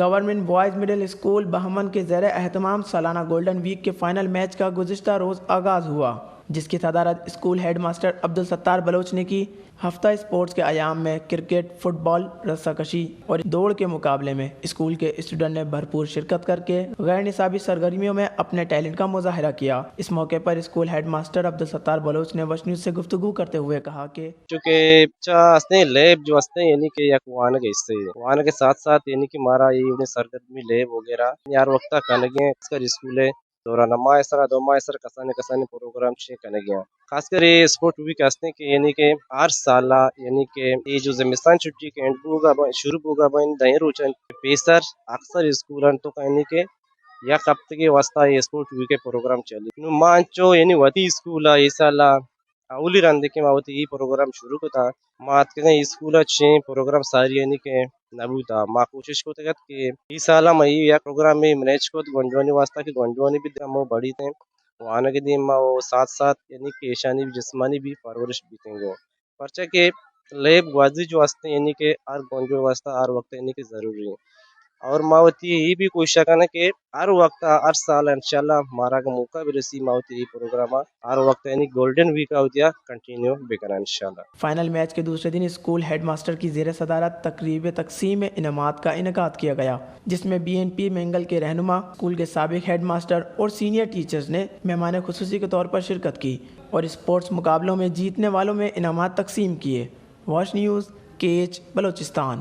Government boys middle school بہمن کے زیر اہتمام سالانہ گولڈن ویک کے فائنل میچ کا گزشتہ روز آغاز ہوا، جس کی صدارت اسکول ہیڈ ماسٹر عبدالستار بلوچ نے کی۔ ہفتہ اسپورٹس کے ایام میں کرکٹ، فٹ بال، رسہ کشی اور دوڑ کے مقابلے میں اسکول کے اسٹوڈنٹ نے بھرپور شرکت کر کے غیر نصابی سرگرمیوں میں اپنے ٹیلنٹ کا مظاہرہ کیا۔ اس موقع پر اسکول ہیڈ ماسٹر عبدالستار بلوچ نے وش نیوز سے گفتگو کرتے ہوئے کہا کہ چونکہ چا ہستیں لیب جو ہستیں، یعنی کہ یک وانگ حصے، وانگ کے ساتھ ساتھ یعنی کہ مارا یہ انہیں سرگرمی لیب وغیرہ یار وقتا کنگے ہیں، خاص کر اسکول ہے، دوران ماہ سرا، دو ماہ سرا کسانے کسانے پروگرام چے کنگے ہیں۔ خاص کر یہ اسپورٹ ویک ہستیں کہ یعنی کہ ہر سال یعنی کہ یہ جو زمستان چھٹی کے اینڈ بوگا بن، شروع بوگا بن، دہیں روچن پیسر اکثر اسکولن تو یعنی کہ یک ہفتگے واسطہ یہ اسپورٹ ویک پروگرام چلی۔ نو ما انچو یعنی وتی اسکول ء اے سال ء اولی رندے کہ ما وتی اے پروگرام شروع کتا، ما اتکگیں اسکول ء چیں پروگرام ساری یعنی کہ نہ بوتا۔ ما کوشش کتگ ات کہ اے سال ء ما اے یک پروگرام مینیج کت گونڈوانی واسطہ کہ گونڈوانی بھی دم بڑی تیں وانگ دیم ء و ساتھ ساتھ یعنی کہ ایشانی بھی جسمانی بھی پرورش بیتیں گو۔ پرچا کہ لیب گوازی جو ہستیں یعنی کہ ہر گونڈو واسطہ ہر وقت یعنی کہ ضروری ہیں۔ اور ما وتی یہ بھی کوشش کرنا کہ ہر وقت ہر سال انشاءاللہ مارا کا موقع بھی رسی، ما وتی یہ پروگرام ہر وقت یعنی گولڈن ویک ہوتی ہے کنٹینیو بکنا انشاءاللہ۔ فائنل میچ کے دوسرے دن اسکول ہیڈ ماسٹر کی زیر صدارت تقریب تقسیم انعامات کا انعقاد کیا گیا، جس میں بی این پی مینگل کے رہنما، اسکول کے سابق ہیڈ ماسٹر اور سینئر ٹیچرز نے مہمان خصوصی کے طور پر شرکت کی اور اسپورٹس مقابلوں میں جیتنے والوں میں انعامات تقسیم کیے۔ Wash news, catch, Balochistan.